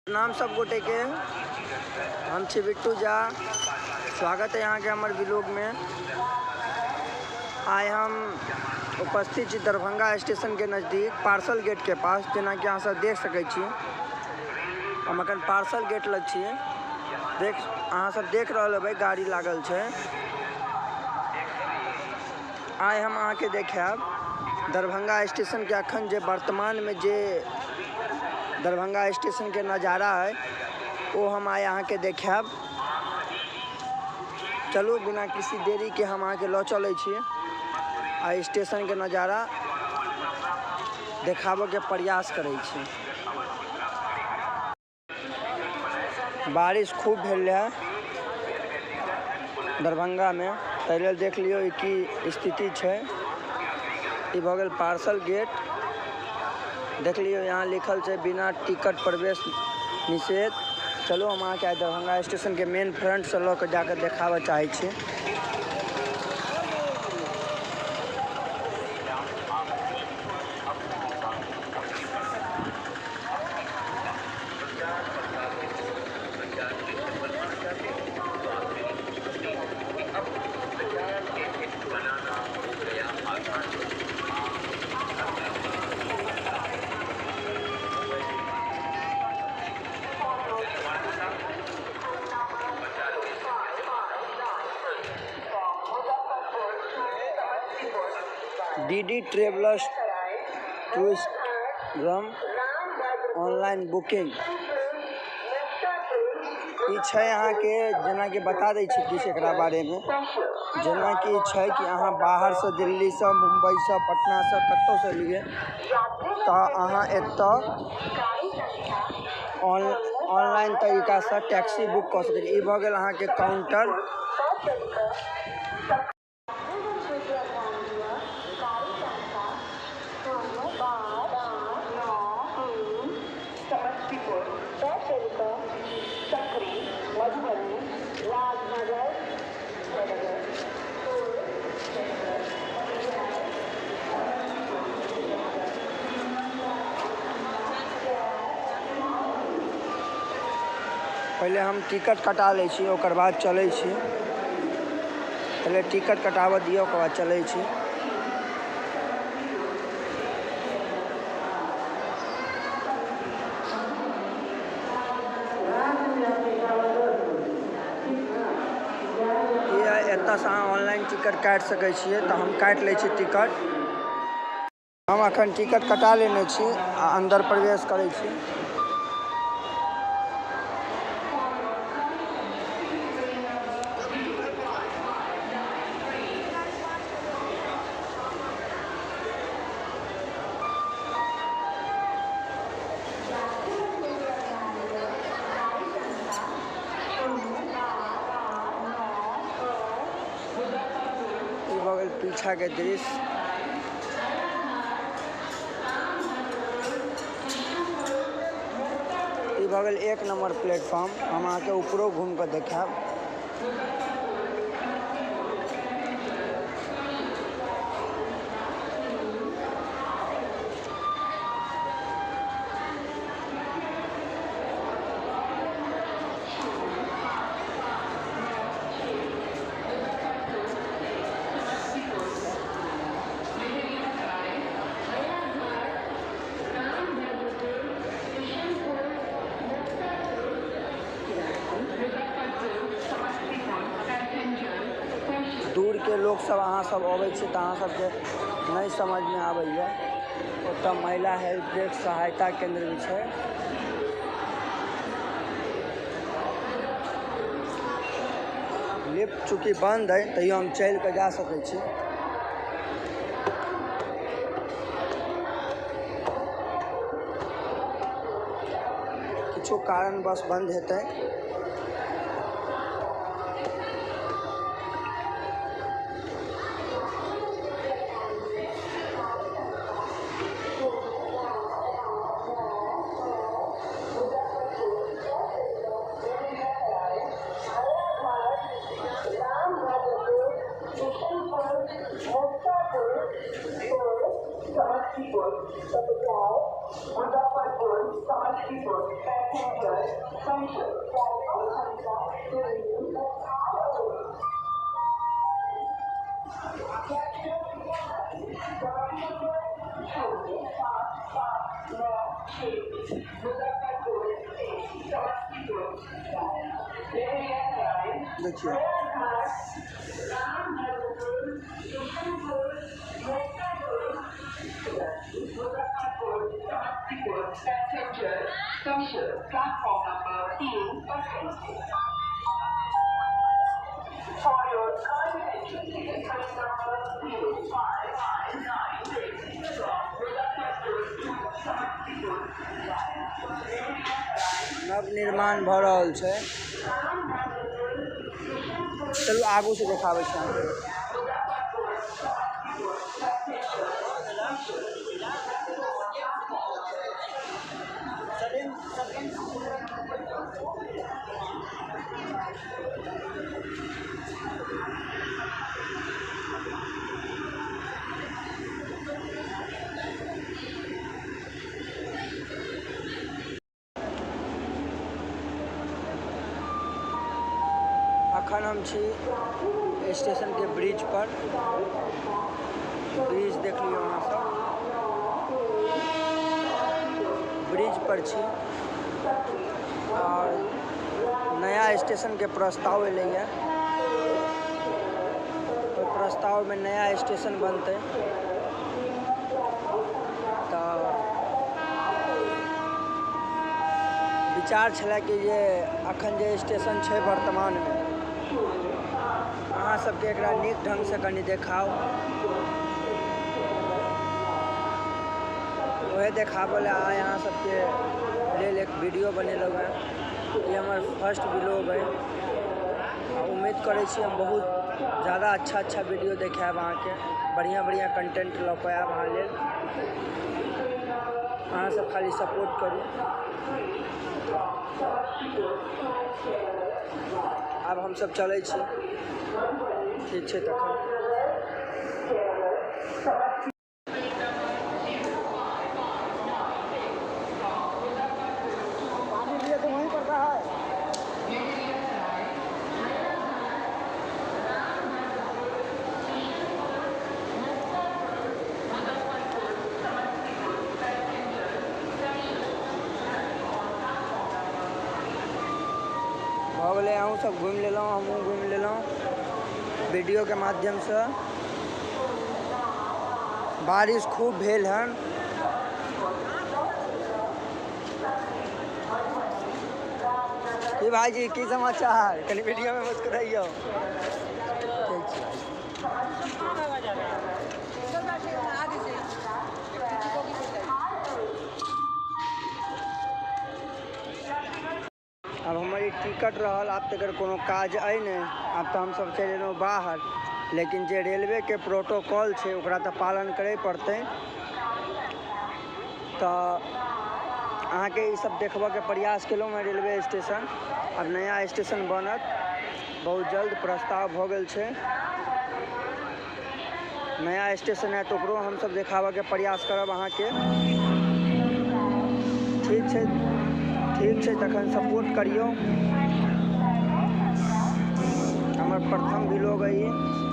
नाम सब गोटे के, हम छी बिट्टू झा। स्वागत है यहाँ के हमर ब्लॉग में। आइ हम उपस्थित छी दरभंगा स्टेशन के नज़दीक पार्सल गेट के पास। जेना कि अहाँ सब देख सकै छी, हम अखन पार्सल गेट लग छी। देख अहाँ सब देख रहल हेबै गाड़ी लागल छै। आइ हम अहाँके देखायब दरभंगा स्टेशन के अखन जे वर्तमान में जे दरभंगा स्टेशन के नज़ारा है वो हम आइ अहाँके देखायब। चलू बिना किसी देरी के हम अहाँके लऽ चलै छी आ स्टेशन के नज़ारा देखाबऽ के प्रयास करै छी। बारिश खूब भेल रहै दरभंगा में, ताहि लेल देख लियौ ई की स्थिति छै। ई भऽ गेल पार्सल गेट। देख लियौ यहाँ लिखल छै बिना टिकट प्रवेश निषेध। चलू हम अहाँके आइ दरभंगा स्टेशन के मेन फ्रंट से लऽ कऽ जाकऽ देखाबऽ चाहै छी। DD travellers tourist online booking ई छै अहाँके। जेनाकि बता दै छी किछु एकरा बारेमे, जेनाकि छै कि अहाँ बाहरसँ दिल्लीसँ मुम्बईसँ पटनासँ कतहुसँ लिए तऽ अहाँ एतऽ ऑनलाइन तरीकासँ टैक्सी बुक कऽ सकै छी। ई भऽ गेल अहाँके काउंटर। पहिले हम टिकट कटा लै छी, ओकर बाद चलै छी। पहिले टिकट कटाबऽ दियौ, ओकर बाद चलै छी। एतऽसँ अहाँ ऑनलाइन टिकट काटि सकै छियै, तऽ हम काटि लै छी टिकट। हम अखन टिकट कटा लेने छी आ अन्दर प्रवेश करै छी। पीछा के दृश्य। ई भऽ गेल 1 नंबर प्लेटफॉर्म। हम अहाँके ऊपरो घूम कऽ देखायब। दूर के लोग सब अहाँ सब अबै छी तऽ अहाँ सबके नहीं समझमे आबैए। ओतऽ महिला हेल्प डेस्क सहायता केंद्र भी छै। लिफ्ट चूँकि बंद है तैयो हम चलि कऽ जा सकै छी। किछु कारणवश बंद हेतै। Muzaffarpur, Samastipur, passenger. देखिए नव निर्माण भऽ रहल छै। चलू आगू से देखाबै छी अहाँके। अखन हम छी स्टेशन के ब्रिज पर। ब्रिज देख लियौ अहाँ सब, ब्रिज पर छी और नया स्टेशन के प्रस्ताव एलैए। ओहि प्रस्ताव में नया स्टेशन बनतै। तऽ विचार छलै कि जे अखन जे स्टेशन छै वर्तमान में, अहाँ सबके एकरा नीक ढंग से कनि देखाउ। वएह देखाबऽ लए आइ अहाँ सबके लेल एक वीडियो बनेलहुँ हेँ। ई हमर फर्स्ट व्लॉग अइ। उम्मीद करै छी हम बहुत ज़्यादा अच्छा अच्छा वीडियो देखायब अहाँके, बढ़िआँ बढ़िआँ कंटेंट लऽ कऽ आयब अहाँ लेल। अहाँ सब खाली सपोर्ट करू। आब हमसब चलै छी, ठीक छै तखन। पानी लिए तो वहीं पड़ता है। भऽ गेलै, अहूँ सब घुमि लेलहुँ, हमहूँ घुमि लेलहुँ वीडियोके माध्यमसँ। बारिश खूब भेल हन। की भाईजी, की समाचार? कनि वीडियो में मुस्कुराइयो। ठीक छै। आब हमर ई टिकट रहल, आब तऽ एकर कोनो काज अइ नहि, आब तऽ हमसब चलि एलहुँ बाहर। लेकिन जे रेलवेके प्रोटोकॉल छै ओकरा तऽ पालन करै पड़तै। तऽ अहाँके ई सब देखबऽके प्रयास केलहुँ हँ रेलवे स्टेशन। आब नया स्टेशन बनत बहुत जल्द, प्रस्ताव भऽ गेल छै। नया स्टेशन आयत ओकरो हमसब देखाबऽके प्रयास करब अहाँके। ठीक छै, ठीक छै, तखन सपोर्ट करियौ। हमर प्रथम व्लॉग अइ।